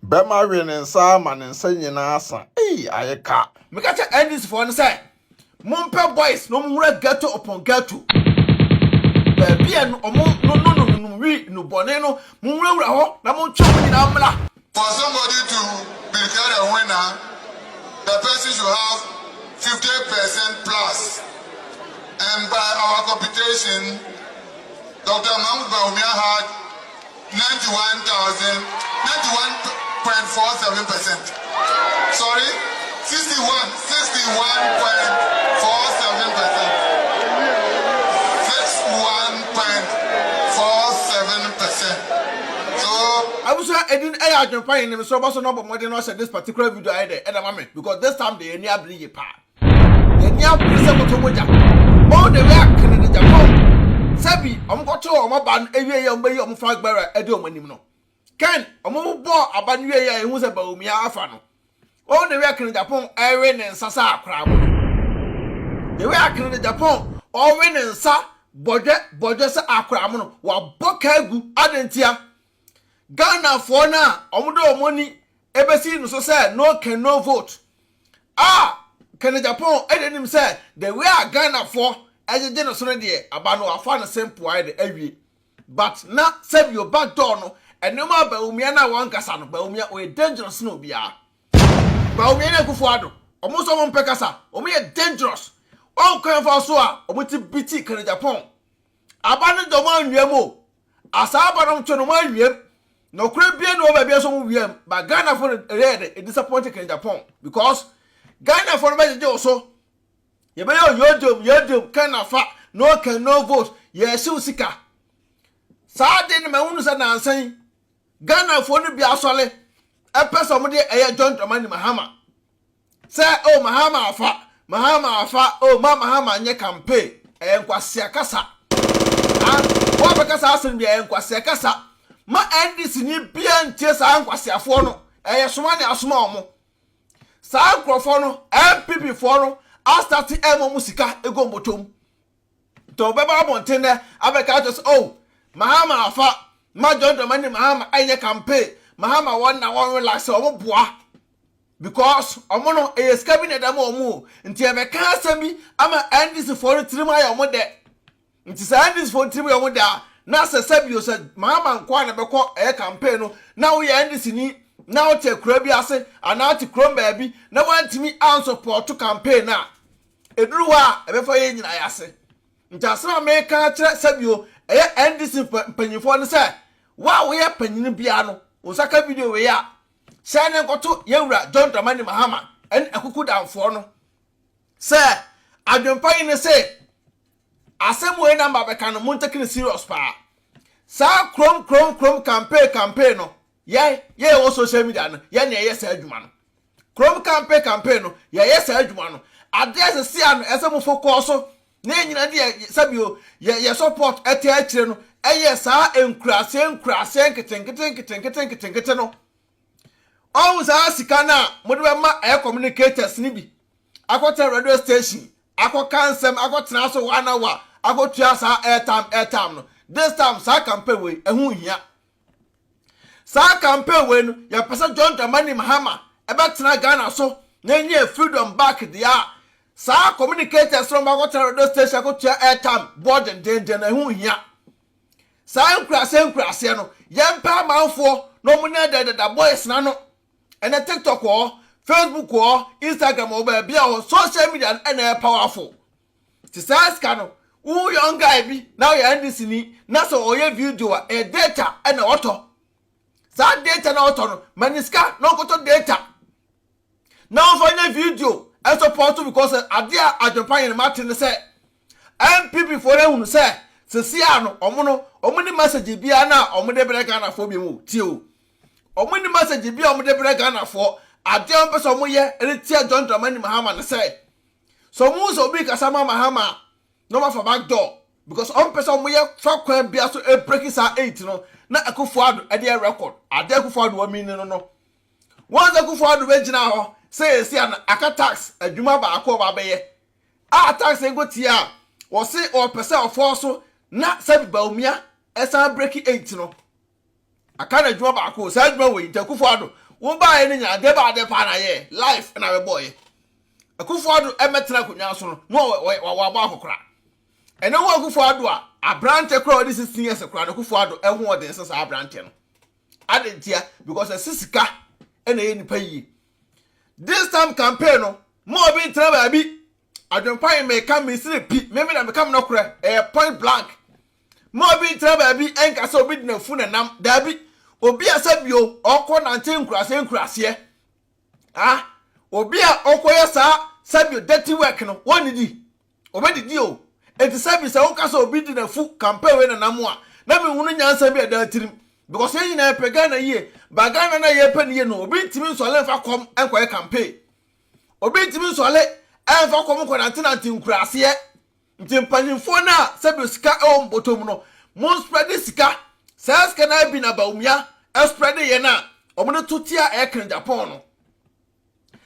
Bɛma we ne nsa ama ne nsa nyinaa asa ei ayɛ ka. Meka kyerɛ NDC foɔ no sɛ mompɛ boys na ɔmo nwura ghetto upon ghetto baabi a ɔmo no no no nom wi nnubɔne no, monwurawura hɔ na montwe ɔmo nyinaa mmra. For somebody to be declared a winner, the person should have 50% plus. And by our computation, Dr. Mahmoud Bawumia had 91,000, 91.47%. Sorry, 61, 61.47%. 61.47%. So, Abusua, edin ɛyɛ Adwempa yɛn nim so ɔbɔ so na ɔbɔ mmɔden na ɔhyɛ this particular video ayɛ dɛ ɛda ma me, because this time de yɛn ani abere yie paa. Yɛn ani abere sɛ moto mogya wɔn de wei akene de Japan sɛbi wɔn kɔto wɔn aba no ewie yɛ wɔn bɛyi wɔn flag bearer ɛde wɔn anim no. Ken wɔn bɔ aba no wie yɛ ehu sɛ Bawumia afa no, wɔn de wei akene Japan ɛwe ne nsa sɛ akora mo no de wei akene de Japan ɔwe ne nsa bɔdwɛ bɔdwɛ sɛ akora mo no wabɔ kaa gu adantia. Ghanafoɔ no a wɔde wɔn ani ebesi no so sɛ no can no vote a Ken Japan ɛde anim sɛ the way a Ghanafoɔ ɛgyegye no so no deɛ, aba no wafa no simple ayɛ de awie. But na sɛbio back door no ɛnneɛma Bawumia no a wɔnkasa no, Bawumia ɔyɛ dangerous na obiara Bawumia ne Akufo Addo, ɔmo nso ɔmo mpɛ kasa, ɔmo yɛ dangerous. Wɔn kwan fa so a ɔmo ti biti Ken Japan aba no de, ɔmo anwia mu o, asa aba no to no ɔmo anwia mu na ɔkura bie na wɔ baabi nso ɔmo wia mu. But Ghana fo no ɛyɛ de disappoint Ken Japan because Ghana fo no bɛgyegye wɔ so, yɛbɛyɛ yodom yodom kan afa no can no vote, yɛhyew sika saa de no. Ma ehunu sɛ nansan Ghanafoɔ no bi asɔre ɛpɛ sɛ ɔmo de ɛyɛ John Dramani Mahama sɛ, "Oh, Mahama afa, Mahama afa, oh, ma Mahama nyɛ campaign." Ɛyɛ nkwasia kasa. Ah, wɔn bɛka saa asɛm bi, ɛyɛ nkwasia kasa. Ma NDC ni bia ntie saa nkwasiafoɔ no. Ɛyɛ soma ne asoma wɔn saa nkurɔfoɔ no. NPP foɔ no asate ɛma wɔn sika egu wɔn bɔtɔm nti ɔbɛba abɔnten dɛ abɛka akyerɛ sɛ, "Oh, Mahama afa, ma John Dramani Mahama ɛnyɛ campaign, Mahama wɔn na wɔn relax." Wɔn boa because ɔmo no ɛyɛ sika bi na ɛda mu ɔmo o. Nti ɛbɛka asɛm bi ama NDC foɔ no tirim ayɛ ɔmo dɛ. Nti sɛ NDC foɔ no tirim ayɛ ɔmo dɛ a, na sɛ sɛbio sɛ Mahama nkoa na bɛkɔ ɛyɛ campaign no na woyɛ NDC ni na wote akura bi ase anaa wote kurom baabi na woantumi ansupport campaign a ɛduru hɔ a ɛbɛfa yɛn nyinaa yɛ ase. Nti asɛm a meka kyerɛ sɛbio ɛyɛ NDC mpanyinfoɔ no sɛ, wo a woyɛ panyin biara no, wo nsa ka video wei a, hyɛn ne nkɔto yɛwura John Dramani Mahama ɛne akuku damfoɔ no sɛ adwempa yi ne sɛ asɛm wei namba bɛka no, montake no serious paa. Saa kurom kurom kurom campaign campaign no, yɛ wɔ social media no, yɛ na ɛyɛ saa adwuma no. Kurom campaign campaign no, yɛyɛ saa adwuma no. Adeɛ sisi ano ɛsɛ mo focus so na yɛn nyinaa de yɛ sɛbio yɛ support ɛte akyire no, ɛyɛ saa nkuraseɛ nkuraseɛ nketenkete nketenkete nketenkete no. Ɔhun saa sika no a mode bɛma ɛyɛ communicators ni bi akɔtɛ radio station akɔka nsɛm, akɔtena so one hour, akɔtua saa airtime airtime no, this time saa campaign wei ɛho hia. Saa campaign wei no, yɛpɛ sɛ John Dramani Mahama ɛbɛtena Ghana so na enye freedom back deɛ a, saa communicators no akɔtena radio station akɔtua airtime boɔ dendenden na ɛho hia. Saa nkuraseɛ nkuraseɛ no, yɛmpɛ amanfoɔ na wɔn ne dɛdɛdɛ boys na no. Ɛnɛ TikTok wɔ, Facebook wɔ, Instagram wɔ, baabi a wɔ social media no ɛna ɛyɛ powerful. Te saa sika no, wo young guy bi na ɔyɛ NDC ni na sɛ ɔyɛ video a, ɛyɛ data ɛna ɔtɔ. Saa data na ɔtɔ no, ma ne sika na ɔkɔtɔ data na ɔmfa nyɛ video ɛsupport, because adeɛ a adwempa yɛn ma te ne sɛ NPP foɔ no ehunu sɛ sisi a no ɔmo no ɔmo ni message biara na ɔmo de brɛ Ghanafoɔ bi mu. Tie o, ɔmo ni message bi a ɔmo de brɛ Ghanafoɔ. Adeɛ a ɔmo pɛ sɛ ɔmo yɛ ɛde tia John Dramani Mahama ne sɛ ɔmo sɛ obi kasa ma Mahama a, na ɔmo afa back door, because ɔmo pɛ sɛ ɔmo yɛ fa kwan bia so ebreak saa eight no na Akufo Addo ɛde yɛ record. Adeɛ Akufo Addo wɔ mi no wɔn sɛ Akufo Addo bɛgyina hɔ sɛ esi ana aka tax adwuma baako a ɔba abɛyɛ a tax nko tie a wɔsi ɔpɛ sɛ ɔfɔ so na sɛbi Bawumia ɛsan break eight no aka na adwuma baako. Saa adwuma wɔ yi nti Akufo Addo Wo baeɛ no nyinaa adeɛ ba adeɛ paa na yɛ life na bɛbɔɔyɛ. Akufo Addo ɛmɛtena akonnwa so no na wabɔ akɔkora. Ɛnɛ wo Akufo Addo a aberante koraa ɔde 16 years koraa no Akufo Addo ɛho ɔden sɛ saa aberante no. Ade ntia because ɛsi sika ɛna ɛyɛ nipa yie. This time campaign no mo obi ntena baabi adwempa yi meka mesiri pi meme na meka me nɔkorɛ ɛyɛ point blank. Ma obi ntena baabi nka sɛ obi de n'afu na nam. Daabi. Obi a sɛ bio ɔkɔ nante nkuraseɛ nkuraseɛ. Ah, obi a ɔkɔyɛ saa sɛbio dirty work no, wɔnnidi. Ɔbɛdidi o. Enti sɛbi sɛ woka sɛ obi de n'afu campaign wei na nam a, na menhunu nyansa bi a ɛda tirim. Because yɛn nyinaa yɛpɛ Ghana yie. Ba Ghana no a yɛpɛ no yie no, obi ntumi nsɔle mfa kɔm nkɔyɛ campaign. Obi ntumi nsɔle mfa kɔm nkɔnantenante nkuraseɛ. Nti mpanyinfoɔ no a sɛbi sika ɛwɔ mo bɔtɔ mu no, mo spread sika. Saa sika no bi na Bawumia spread yɛ no a wɔn de to tia ɛyɛ Japan no.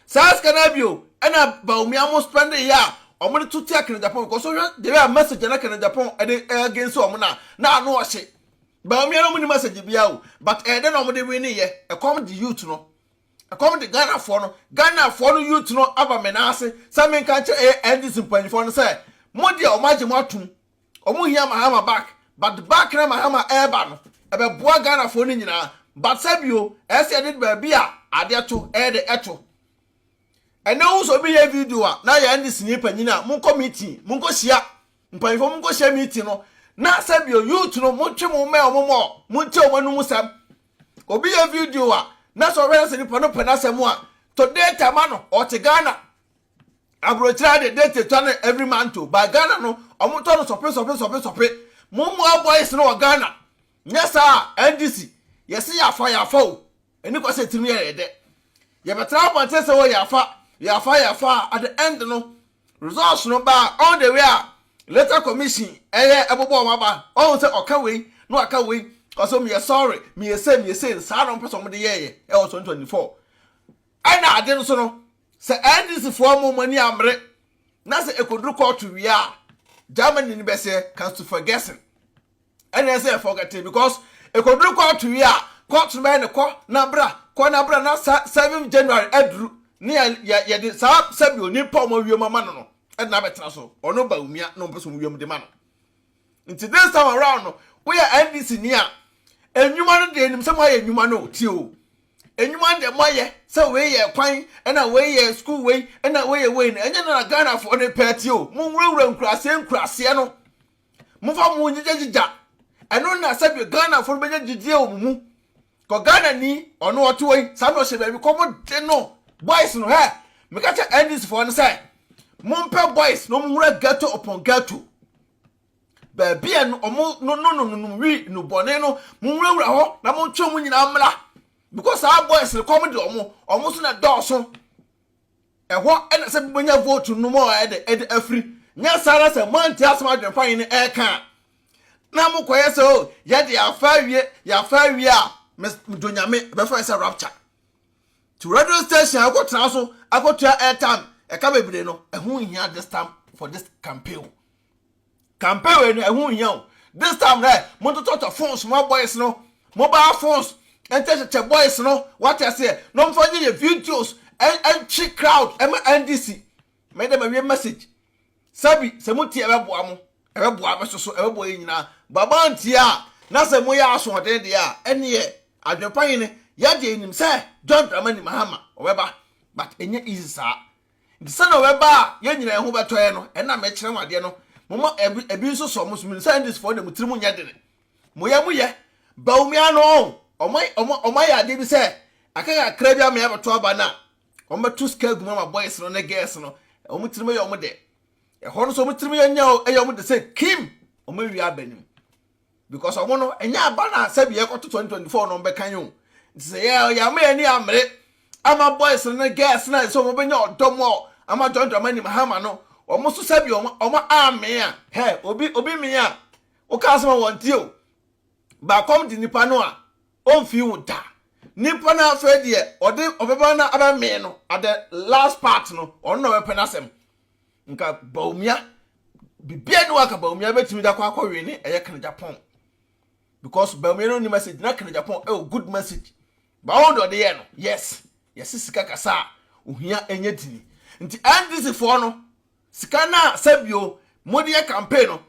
Saa sika no bi o, ɛna Bawumia mo spend yɛ a wɔn de to tia Ken Agyapong, because wohwɛ the way a message na Ken Agyapong ɛde against wɔn na na ano ɔhye. Bawumia no mo ni message bia o, but ɛyɛ dɛ na wɔn de win yɛ. Ɛkɔm de youth no. Ɛkɔm de Ghanafoɔ no. Ghanafoɔ no youth no aba me nan ase sɛ menka nkyerɛ ɛyɛ NDC mpanyinfoɔ no sɛ mo deɛ wɔn agye mo atum. Wɔn hia Mahama back, but back na Mahama ɛreba no ɛbɛboa Ghanafoɔ no nyinaa. But sɛbio ɛsɛ yɛde baabi a adeɛ to ɛyɛ de ɛto. Ɛnɛ wo sɛ obi yɛ video a na yɛ NDC ni panyin a, monkɔ meeting, monkɔ hyia mpanyinfoɔ, monkɔ hyia meeting no na sɛbio youth no montwe mo mmɛn wɔn mɔ montie wɔn anum sɛm. Obi yɛ video a na sɛ ɔhwɛ sɛ nipa no pɛ n'asɛm a, to data ma no. Ɔte Ghana aburokyerɛ de data twa no every month o, but Ghana no ɔmo tɔ no sɔpe sɔpe sɔpe sɔpe. Mo mmoa boys no wɔ Ghana nyɛ saa a, NDC yɛsi yɛafa yɛafa o. Ɛni kɔ sɛ tirim yɛ yɛ dɛ yɛbɛtena abɔnten sɛ wɔ yɛafa yɛafa yɛafa a, at the end no results no ba all the way a later commission ɛyɛ ɛbobɔ ɔmo aba, ɔmo sɛ ɔka wei na waka wei, ɔsɛ meyɛ sorry, meyɛ se meyɛ se saa na ɔmo pɛ sɛ ɔmo de yɛɛyɛ ɛwɔ 2024. Ɛna ade no so no sɛ NDC foɔ mo ani amere na sɛ ekoduru kɔɔto wie a, Germany ni bɛsɛ kannst du vergessen. Ɛna ɛsɛ forget it because ekoduru kɔɔto wie a, kɔɔto no bɛyɛ ne kɔ na bra, kɔ na bra, na sa 7 January aduru ne yɛ yɛ yɛde saa sɛbi onipa a ɔmo awie mu ama no ɛna abɛtena so. Ɔno Bawumia na ɔmo pɛ sɛ ɔmo wie mu de ma no. Nti this time around no, woyɛ NDC ni a, enyuma no deɛ enim sɛ mo ayɛ enyuma no tie o. Enyuma no deɛ mo ayɛ sɛ wei yɛ kwan, ɛna wei yɛ school wei, ɛna wei yɛ wei no, ɛnyɛ na Ghanafoɔ no pɛɛ tie o. Mo nwurawura nkuraseɛ nkuraseɛ no, momfa mo gyigyagyigya ɛno na sɛbi Ghanafoɔ no bɛnya gyidie wɔ mo mu. Kɔ Ghana ni ɔno ɔte hɔ yi saa na ɔhyɛ baabi kɔm de no. Boys no hɛ, meka kyɛ NDC foɔ no sɛ mompɛ boys na ɔmo nwura ghetto upon ghetto baabi a ɔmo no no no no wi no bɔne no, monwurawura hɔ na montwe ɔmo nyinaa mmra because saa boys no kɔm de ɔmo, ɔmo so na dɔɔso ɛhɔ. Ɛna sɛ bɛnya vote no mu a ɛde afiri nyɛ saa na sɛ moante asɛm adwempa yi no ɛɛka a na mokɔyɛ sɛ o yɛde yɛafa awie, yɛafa awie a medɔ Nyame bɛfa sɛ rapture to radio station akɔtena so akɔtua airtime ɛka bebree no, ɛho nhia this time for this campaign. Campaign wei no ɛho nhia o this time. Dɛ montotɔtɔ phones ma boys no, mobile phones nkyɛkyɛkyɛ boys no, wate aseɛ, na ɔmfa nyɛ yɛ videos ɛntwe crowd ɛma NDC. Mɛdɛ mawie message. Sɛbi sɛ motie, ɛbɛboa mo, ɛbɛboa me soso, ɛbɛboa yɛ nyinaa. Baba ntie a na sɛ moyɛ asoɔden deɛ a, ɛneɛ adwempa hene yɛdeɛ nim sɛ John Dramani Mahama ɔbɛba, but ɛnyɛ easy saa. Nti sɛnea ɔbɛba a yɛn nyinaa ɛho bɛtɔ yɛ no, ɛna mɛkyerɛ mo adeɛ no. Moma ebi ebi nso sɔ mo so. Menim sɛ NDC foɔ de mo tiri mu nyɛ dene. Moyɛ moyɛ Bawumia no, ɔmo ayɛ adeɛ bi sɛ aka kakra bi ama yɛabɛto aba no a, ɔmo bɛto sika agu mu ama boys no ne girls no. Ɔmo tirim yɛ ɔmo dɛ ɛhɔ no so, ɔmo tirim yɛ nyɛ ɛyɛ ɔmo de sɛ kim ɔmo awie aba nim because ɔmo no ɛnyɛ aba na sɛbi yɛkɔto 2024 no ɔmo bɛka yi o. Nti sɛ yɛ yɛ ama yɛn ani amere ama boys no ne girls na sɛ ɔmo bɛnya ɔdɔ mu a ama John Dramani Mahama no, ɔmo nso sɛbi ɔmo amee a hɛ obi mee a woka asɛm a wɔn tie o. Baakɔm de nipa no a ɔmfi wo da nipa no. Afei deɛ ɔde ɔbɛba no abɛmee no at the last part no, ɔno na ɔbɛpɛ n'asɛm. Nka Bawumia bibia ni waka Bawumia bɛtumi de akɔ akɔwe ne ɛyɛ Ken Agyapong because Bawumia no ni message na Ken Agyapong ɛwɔ good message. Ba wɔn deɛ ɔde yɛ no, yes, yɛse sika kasa a, ohia ɛnyɛ dini. Nti NDC foɔ no, sika no a sɛbio mode yɛ campaign no,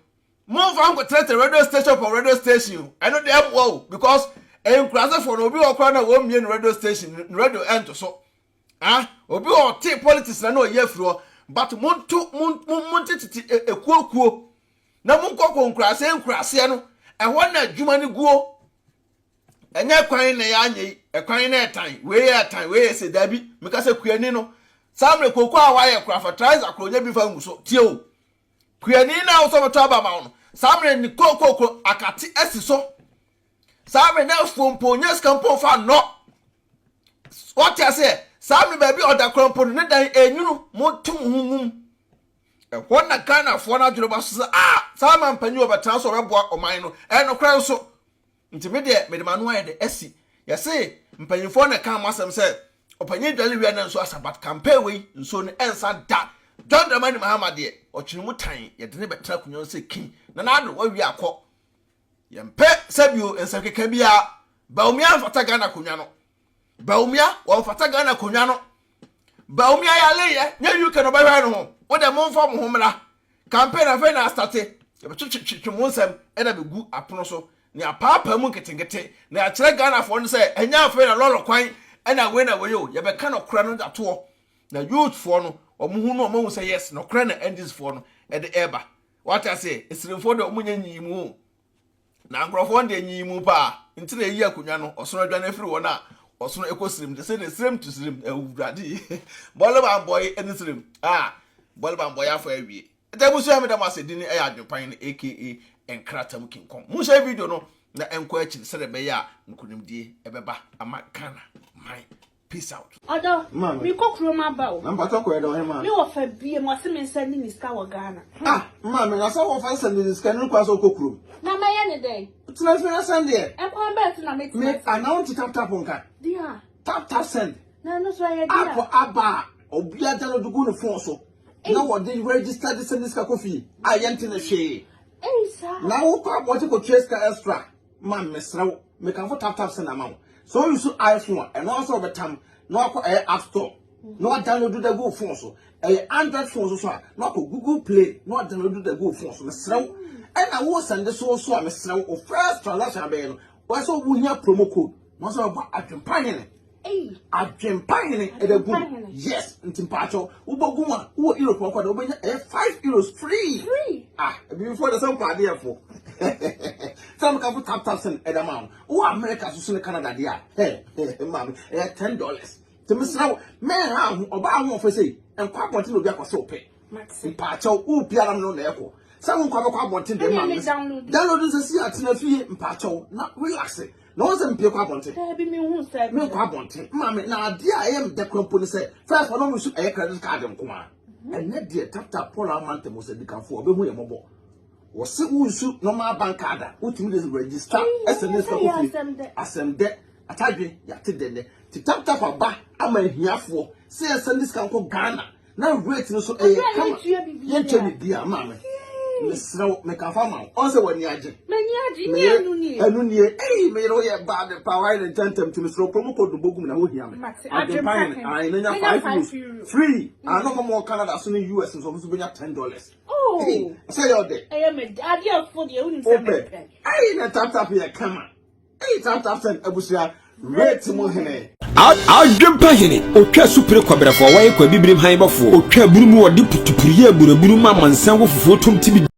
momfa nkɔtenatena radio station for radio station o, ɛno deɛ ɛmmoa o, because nkurasefoɔ no, obi wɔ koraa no a wɔmmie ne radio station, ne radio ɛnto so. Ah, obi wɔ ɔte politics na na ɔyɛ afiri hɔ, but monto, montetete ekuokuo na monkɔkɔ nkuraseɛ nkuraseɛ no, ɛhɔ na adwuma no guo. Ɛnyɛ kwan na yɛanyɛ yi, ɛkwan na ɛtan, wei yɛ ɛtan, wei yɛ sɛ dabi. Meka sɛ kuani no, saa mmerɛ kooko a wayɛ kora fertilizer koro nyɛ bi fa ngu so. Tie o, kuani no a wosɛ ɔbɛtɔ aba ma wo no, saa mmerɛ ne kooko koro akate asi so. Saa mmerɛ na afuo mpo nyɛ sika mpo fa nnɔ. Wɔte aseɛ, saa mmerɛ baabi ɔda kora mpo no ne dan ɛnwunu, monto mo ho ngum. Ɛhɔ na Ghanafoɔ no adwene ba so sɛ, ah, saa ma mpanyin ɔbɛtena so ɔbɛboa ɔman no. Ɛnokorɛ nso. Nti me deɛ mede m'ano ayɛ dɛ asi. Yɛse mpanyinfoɔ na ɛka mo asɛm sɛ ɔpanyin dwale wia na nsuo asa but campaign wei nsuo no ɛnsa da. John Dramani Mahama deɛ ɔkyene mu tan yɛde no bɛtena akonnwa no sɛ king. Nana Addo wawie akɔ. Yɛmpɛ sɛbio nsɛmkeka biara. Bawumia mfata Ghana akonnwa no. Bawumia wɔmfata Ghana akonnwa no. Bawumia yaleyɛ nyɛ UK na ɔbɛhwɛ no ho. Wo deɛ momfa mo ho mmra. Campaign afei na astate. Yɛbɛtwetwetwe mo nsɛm ɛna bɛgu apono so. Na yɛapaapaa mu nketenkete. Na yɛakyerɛ Ghanafoɔ no sɛ ɛnyɛ afei na lɔlɔ kwan ɛna wei na wei o. Yɛbɛka nɔkorɛ no de atoɔ. Na youthfoɔ no wɔn ho no wɔn ahu sɛ yes nɔkorɛ na NDCfoɔ no ɛde ɛreba. Wate aseɛ? Esirimfoɔ deɛ wɔn nyɛ nyiyimu o. Na nkurɔfoɔ no deɛ nyiyimu paa nti na ɛyi akonnwa no ɔsono adwane afiri wɔn a ɔsono ɛkɔ sirim te sɛ ne sirim to sirim awurade bɔle bambɔe ɛne sirim a bɔle bambɔe afɔ awie ɛtɛ abusua meda mo ase dini ɛyɛ adwenpan no aka nkratam King Kong monhyɛ video no na ɛnkɔ akyiri sɛdeɛ ɛbɛyɛ a nkonimdie ɛbɛba ama Ghana man. Peace out. Ɔdɔ, Maame. me kɔ kurom aba o. Na mpatsɔ kɔ yɛ dɛ ɔhe Me wɔ fa bie mu ɔse me nsa ni ne sika wɔ Ghana. Hmm. Ah, maame, na sɛ wɔfa sɛ ne sika no kwan sɛ ɔkɔ kurom. Na mɛyɛ ne dɛn? Tena fie na sɛn deɛ. Ɛkwan bɛɛ so na mɛtena Me anaa wonte tap tap nka. Deɛ. Tap tap send. Na ɛno so ɛyɛ deɛ. App aba a obiara download gu ne phone so. Na wɔde register de send sika kɔ fie a yɛnte ne hwee. Ei saa. Na wokɔ abɔnten kɔtua sika extra. Ma mesrɛ wo, mekamfo tap tap send ama wo. Sɛ wo use iPhone a, ɛno ara sɛ wɔbɛtam na wakɔ ɛyɛ app store na wadownload da gu wo phone so. Ɛyɛ Android phone so so a, na wakɔ Google Play na wadownload da gu wo phone so. Mesrɛ wo. Ɛna wo send so so a, mesrɛ wo, wo first transaction abɛyɛ no, wɔyɛ sɛ wohia promo code na wɔsɛ wɔbɔ adwempa hene. Adwempa hene ɛda gu mu. Yes, nti mpaakyɛw, wobɔ gu mu a, wowɔ Europe nkɔ de wobɛnya ɛyɛ €5 free. Free. Ah, ebibifoɔ de sɛ mpɔ adeɛ fo. Sɛ meka fo tap tap send ɛda ma wo. Wowɔ America so so ne Canada deɛ a, hɛ, maame, ɛyɛ $10. Nti mesrɛ wo, mɛnha ho, ɔbaa ho ɔfɛ sei, nkɔ abɔnten na obi akɔ sɛ wopɛ. Mpaakyɛw, wo biara no na ɛkɔ. Sɛ wo nkɔ abɛkɔ abɔnten deɛ maame. Download nsɛ si atena fie mpaakyɛw na relax. Na wɔn sɛ mpie kɔ abɔnten. Daabi mi hu sɛ. Mi nkɔ abɔnten. Maame na adeɛ a ɛyɛ mi dɛ kura mpo ne sɛ first ɔno mi nso ɛyɛ credit card nko ara. Ɛnɛ deɛ tap tap Paul Amante mo sɛ dikanfo ɔbɛhu yɛ mɔbɔ. Wɔsi wo nsu normal bank card a wotumi de register ɛsɛ ne sika kɔ fie. Asɛm dɛ atadwe yate dɛ nɛ. Ti tap tap aba ama ahiafoɔ sɛ yɛsɛ ne sika nkɔ Ghana. Na rate no so ɛyɛ kama. Yɛntua biribiara maame. Mesrɛ wo mekafa ma wo. Ɔn sɛ w'ani agye. M'ani agye nye ɛnu nie. Ɛnu nie. Ei me yere woyɛ bad paa wayɛ ne ntɛntɛm nti mesrɛ wo promo code no bɔ gu mu na ho hia me. Adwempa hene. Ae menya €5 free. Ano ɔmo wɔ Canada so ne US nso ɔmo nso benya $10. Oh. Sɛ yɛ ɔdɛ. Ɛyɛ me adeɛ fo deɛ wonim sɛ mepɛ. Ei na tap tap yɛ kama. Ei tap tap send abusua rate mu hene. Adwempa hene, otwa supire kɔbrɛfoɔ, wɔyɛ kwabibirim han bɔfoɔ, otwa aburu mu ɔde putupuru yɛ aburaburu ma amansan wɔ fufuo tom tibi.